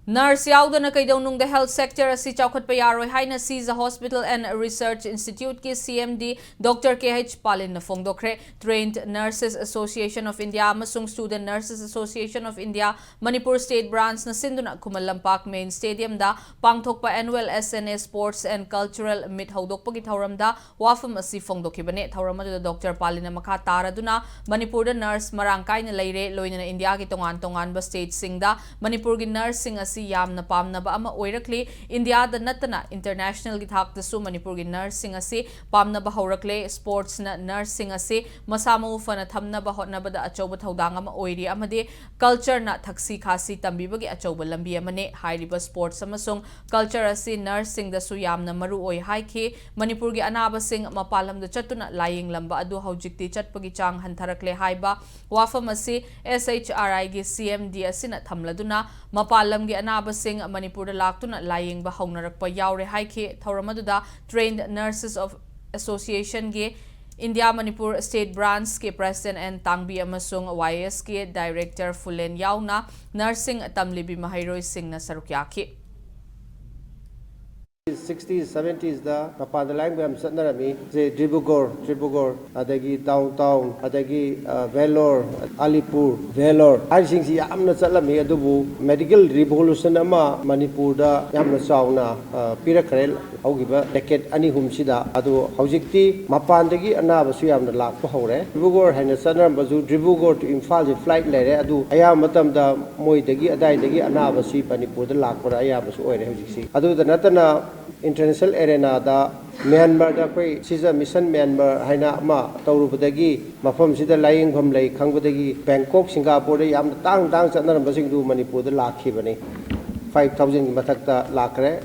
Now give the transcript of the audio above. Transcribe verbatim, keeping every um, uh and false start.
Nurse ꯌꯥꯎꯗꯅ ꯀꯩꯗꯧꯅꯨꯡꯗ health sector ꯑꯁꯤ ꯆꯥꯎꯈꯠꯄ ꯌꯥꯔꯣꯏ ꯍꯥꯏꯅ Sija Hospital and Research Institute ꯀꯤ C M D Doctor K H Palinꯅ ꯐꯣꯡꯗꯣꯛꯈ꯭ꯔꯦ꯫ Trained Nurses Association of India ꯑꯃꯁꯨꯡ Student Nurses Association of India Manipur State Branch ꯅ ꯁꯤꯟꯗꯨꯅ ꯈꯨꯃꯟ ꯂꯝꯄꯥꯛ Main Stadium ꯗ ꯄꯥꯡꯊꯣꯛꯄ Annual S N A Sports and Cultural Meet ꯍꯧꯗꯣꯛꯄꯒꯤ ꯊꯧꯔꯝꯗ ꯋꯥꯐꯝ ꯑꯁꯤ ꯐꯣꯡꯗꯣꯛꯈꯤꯕꯅꯤ꯫ ꯊꯧꯔꯝ ꯑꯗꯨꯗ Doctor Palinꯅ ꯃꯈꯥ ꯇꯥꯔꯗꯨꯅ, ꯃꯅꯤꯄꯨꯔꯗ nurse ꯃꯔꯥꯡ ꯀꯥꯏꯅ ꯂꯩꯔꯦ, ꯂꯣꯏꯅꯅ ꯏꯟꯗꯤꯌꯥꯒꯤ ꯇꯣꯉꯥꯟ ꯇꯣꯉꯥꯟꯕ state ꯁꯤꯡꯗ ꯃꯅꯤꯄꯨꯔꯒꯤ nurse ꯁꯤꯡ ꯑꯁꯤ ꯌꯥꯝꯅ ꯄꯥꯝꯅꯕ ꯑꯃ ꯑꯣꯏꯔꯛꯂꯤ꯫ ꯏꯟꯗꯤꯌꯥꯗ ꯅꯠꯇꯅ international ꯒꯤ ꯊꯥꯛꯇꯁꯨ ꯃꯅꯤꯄꯨꯔꯒꯤ nurse ꯁꯤꯡ ꯑꯁꯤ ꯄꯥꯝꯅꯕ ꯍꯧꯔꯛꯂꯦ꯫ Sports ꯅ nurse ꯁꯤꯡ ꯑꯁꯤ ꯃꯁꯥ ꯃꯎ ꯐꯅ ꯊꯝꯅꯕ ꯍꯣꯠꯅꯕꯗ ꯑꯆꯧꯕ ꯊꯧꯗꯥꯡ ꯑꯃ ꯑꯣꯏꯔꯤ ꯑꯃꯗꯤ culture ꯅ ꯊꯛꯁꯤ ꯈꯥꯁꯤ ꯇꯝꯕꯤꯕꯒꯤ ꯑꯆꯧꯕ ꯂꯝꯕꯤ ꯑꯃꯅꯤ꯫ ꯍꯥꯏꯔꯤꯕ sports ꯑꯃꯁꯨꯡ culture ꯑꯁꯤ nurse ꯁꯤꯡꯗꯁꯨ ꯌꯥꯝꯅ ꯃꯔꯨ ꯑꯣꯏ ꯍꯥꯏꯈꯤ꯫ ꯃꯅꯤꯄꯨꯔꯒꯤ ꯑꯅꯥꯕꯁꯤꯡ ꯃꯄꯥꯟ ꯂꯝꯗ ꯆꯠꯇꯨꯅ ꯂꯥꯌꯦꯡꯂꯝꯕ ꯑꯗꯨ ꯍꯧꯖꯤꯛꯇꯤ ꯆꯠꯄꯒꯤ ꯆꯥꯡ ꯍꯟꯊꯔꯛꯂꯦ ꯍꯥꯏꯕ ꯋꯥꯐꯝ ꯑꯁꯤ S H R I ꯒꯤ C M D ꯑꯁꯤꯅ ꯊꯝꯂꯗꯨꯅ, ꯃꯄꯥꯟ ꯂꯝꯒꯤ ꯑꯅꯥꯕꯁꯤꯡ ꯃꯅꯤꯄꯨꯔꯗ ꯂꯥꯛꯇꯨꯅ ꯂꯥꯌꯦꯡꯕ ꯍꯧꯅꯔꯛꯄ ꯌꯥꯎꯔꯦ ꯍꯥꯏꯈꯤ꯫ ꯊꯧꯔꯝ ꯑꯗꯨꯗ Trained Nurses of Association ꯒꯤ India Manipur State Branch ꯀꯤ President N ꯇꯥꯡꯕꯤ ꯑꯃꯁꯨꯡ Y S ꯀꯤ Director ꯐꯨꯂꯦꯟ ꯌꯥꯎꯅ nurse ꯁꯤꯡ ꯇꯝꯂꯤꯕꯤ ꯃꯍꯩꯔꯣꯏꯁꯤꯡꯅ ꯁꯔꯨꯛ ꯌꯥꯈꯤ꯫ ꯁꯤꯛꯁꯇꯤꯁ ꯁꯚꯦꯟꯇꯤꯁꯇ ꯃꯄꯥꯟꯗ ꯂꯥꯌꯦꯡꯕ ꯌꯥꯝ ꯆꯠꯅꯔꯝꯃꯤ꯫ ꯁꯦ ꯗꯤꯕ꯭ꯔꯨꯒꯔ, ꯗꯤꯕ꯭ꯔꯨꯒꯔ, ꯑꯗꯒꯤ ꯗꯥꯎꯟ ꯇꯥꯎꯟ, ꯑꯗꯒꯤ ꯑ, ꯚꯦꯂꯣꯔ, ꯑꯂꯤꯄꯨꯔ, ꯚꯦꯂꯣꯔ ꯍꯥꯏꯔꯤꯁꯤꯡꯁꯤ ꯌꯥꯝꯅ ꯆꯠꯂꯝꯃꯤ꯫ ꯑꯗꯨꯕꯨ medical revolution ꯑꯃ ꯃꯅꯤꯄꯨꯔꯗ ꯌꯥꯝꯅ ꯆꯥꯎꯅ ꯑ, ꯄꯤꯔꯛꯈ꯭ꯔꯦ ꯍꯧꯈꯤꯕ decade ꯑꯅꯤ ꯑꯍꯨꯝꯁꯤꯗ꯫ ꯑꯗꯨ ꯍꯧꯖꯤꯛꯇꯤ ꯃꯄꯥꯟꯗꯒꯤ ꯑꯅꯥꯕꯁꯨ ꯌꯥꯝꯅ ꯂꯥꯛꯄ ꯍꯧꯔꯦ꯫ ꯗꯤꯕ꯭ꯔꯨꯒꯔ ꯍꯥꯏꯅ ꯆꯠꯅꯔꯝꯕꯁꯨ ꯗꯤꯕ꯭ꯔꯨꯒꯔ to ꯏꯝꯐꯥꯜꯁꯦ flight ꯂꯩꯔꯦ꯫ ꯑꯗꯨ ꯑꯌꯥꯝꯕ ꯃꯇꯝꯗ ꯃꯣꯏꯗꯒꯤ ꯑꯗꯥꯏꯗꯒꯤ ꯑꯅꯥꯕꯁꯤ ꯃꯅꯤꯄꯨꯔꯗ ꯂꯥꯛꯄꯅ ꯑꯌꯥꯝꯕꯁꯨ ꯑꯣꯏꯔꯦ ꯍꯧꯖꯤꯛꯁꯤ꯫ ꯑꯗꯨꯗ ꯅꯠꯇꯅ international arenaꯗ ꯃ꯭ꯌꯥꯟꯃꯥꯔꯗ ꯑꯩꯈꯣꯏ ꯁꯤꯖ ꯃꯤꯁꯟ ꯃ꯭ꯌꯥꯟꯃꯥꯔ ꯍꯥꯏꯅ ꯑꯃ ꯇꯧꯔꯨꯕꯗꯒꯤ ꯃꯐꯝꯁꯤꯗ ꯂꯥꯌꯦꯡꯐꯝ ꯂꯩ ꯈꯪꯕꯗꯒꯤ ꯕꯦꯡꯀꯣꯛ, ꯁꯤꯡꯒꯥꯄꯨꯔꯗ ꯌꯥꯝꯅ ꯇꯥꯡ ꯇꯥꯡ ꯆꯠꯅꯔꯝꯕꯁꯤꯡꯗꯨ ꯃꯅꯤꯄꯨꯔꯗ ꯂꯥꯛꯈꯤꯕꯅꯤ꯫ Five thousandꯒꯤ ꯃꯊꯛꯇ ꯂꯥꯛꯈ꯭ꯔꯦ꯫